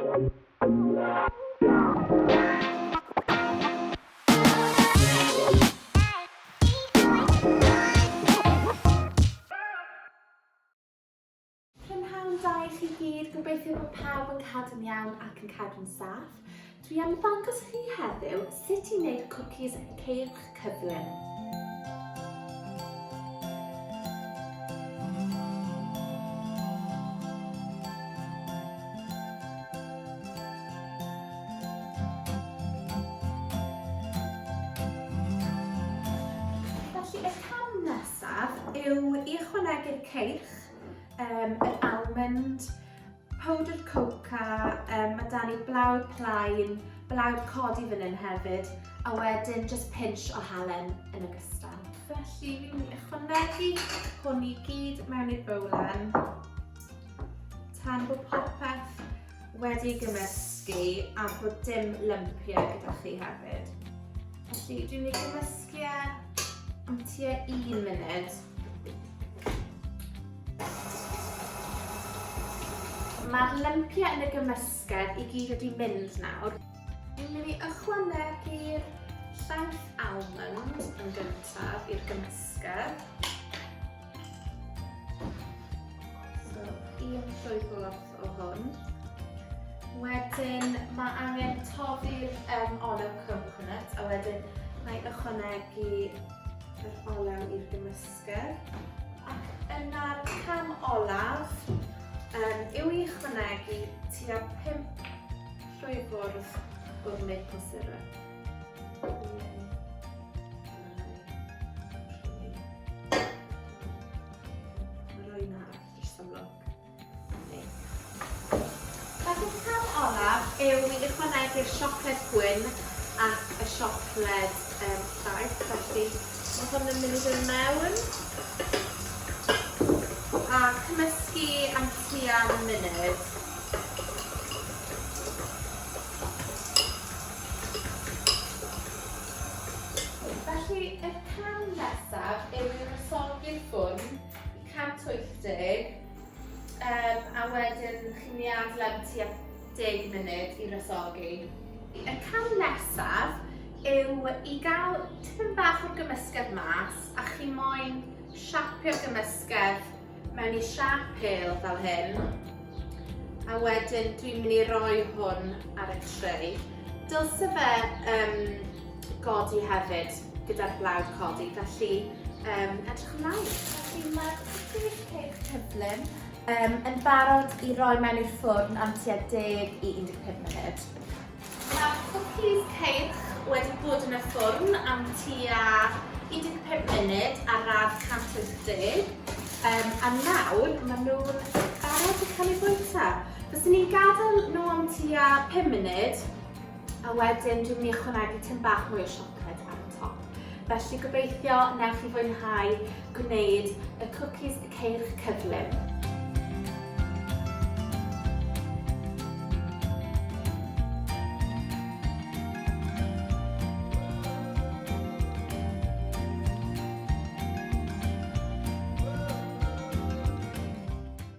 Prynhawn da i chi gyd, gobeithio bod pawb yn cadw'n iawn ac yn cadw'n saff. Dwi am ddangos chi heddiw sut i wneud cwcis ceirch cyflym. Felly y cam nesaf yw i ychwanegu'r ceirch, um, yr almond, powdr coca, um, mae da ni blawd plaen, blawd codi fan hyn hefyd, a wedyn just pinch o halen yn ogystal. Felly fi'n mynd i ychwanegu hwn i gyd mewn i'r bowlen tan bod popeth wedi gymysgu a bod dim lympiau gyda chi hefyd. Felly dwi'n mynd i gymysgu e am tua un munud. Mae'r lympiau yn y gymysgedd i gyd wedi mynd nawr. Dwi'n mynd i ychwanegu'r llaeth almond yn gyntaf i'r gymysgedd. So, un llwy fwrdd o hwn. Wedyn mae angen toddi'r um, olew coconut a wedyn mae ychwanegu yr olew i'r gymysgedd. Ac yna'r cam olaf um, yw i ychwanegu tua 5 llwy fwrdd o'r maple syrup. 1, Felly'r cam olaf yw i ychwanegu'r siocled gwyn ac y siocled um, llaeth. Felly mae hwn yn mynd i ddod mewn a cymysgu am tua munud. Felly y cam nesaf yw i wresogi'r ffwrn i 180 um, a wedyn chi'n mynd i adael am tua 10 munud i wresogi. Y cam nesaf yw i gael tipyn bach o'r gymysgedd mas a chi moyn siapio'r gymysgedd mewn i siap pêl fel hyn. A wedyn dwi'n mynd i roi hwn ar y tray. Dylse fe um, godi hefyd gyda'r blawd codi, felly um, edrych ymlaen. Felly mae'r cwcis cake cyflym um, yn barod i roi mewn i'r ffwrn am tua 10 i 15 munud. Mae'r cwcis ceirch wedi bod yn y ffwrn am tua 15 munud ar radd 180 um, a nawr maen nhw'n barod i cael eu bwyta. Fyswn ni'n gadael nhw am tua 5 munud a wedyn dwi'n mynd i ychwanegu tim bach mwy o siocled ar y top. Felly gobeithio newch chi fwynhau gwneud y cwcis ceirch cyflym.